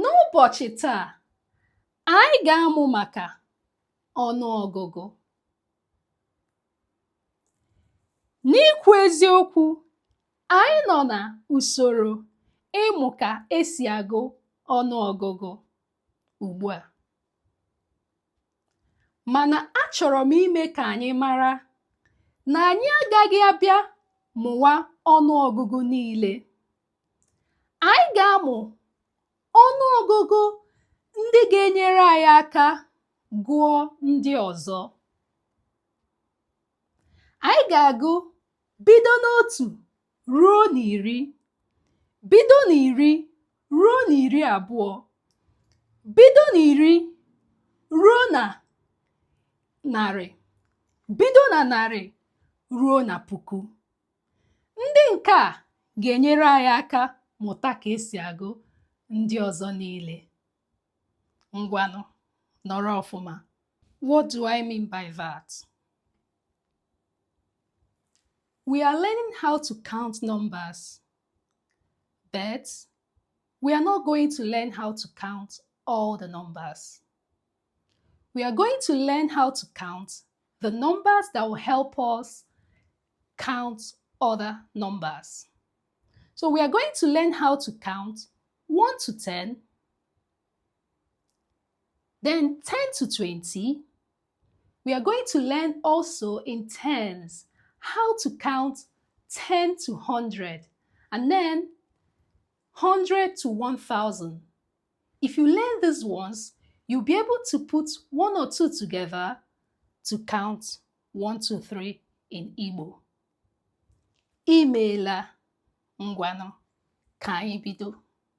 N'ụbọchị taa, anyị ga-amụ maka ọnụọgụgụ. N'ikwu eziokwu, anyị nọ na usoro ịmụ ka esi agụ ọnụọgụgụ ugbu a. Mana achọrọ m ime ka anyị mara na anyị agaghị abịa mụwa ọnụọgụgụ niile. Anyị ga-amụ ọnụọgụgụ ndị ga-enyere anyị aka gụọ ndị ọzọ. Anyị ga-agụ bido n'otu ruo n'iri, bido n'iri ruo n'iri abụọ, bido n'iri ruo na narị, bido na narị ruo na puku. Ndị nke a ga-enyere anyị aka mụta ka esi agụ ndị ọzọ niile. Ngwanụ, nọrọ ọfụma. What do I mean by that? We are learning how to count numbers, but we are not going to learn how to count all the numbers. We are going to learn how to count the numbers that will help us count other numbers. So we are going to learn how to count 1 to 10, then 10 to 20. We are going to learn also in tens how to count 10 to 100 and then 100 to 1000. If you learn these ones, you'll be able to put one or two together to count 1, 2, 3 in Igbo. Imeela. Ngwanụ, ka anyị bido.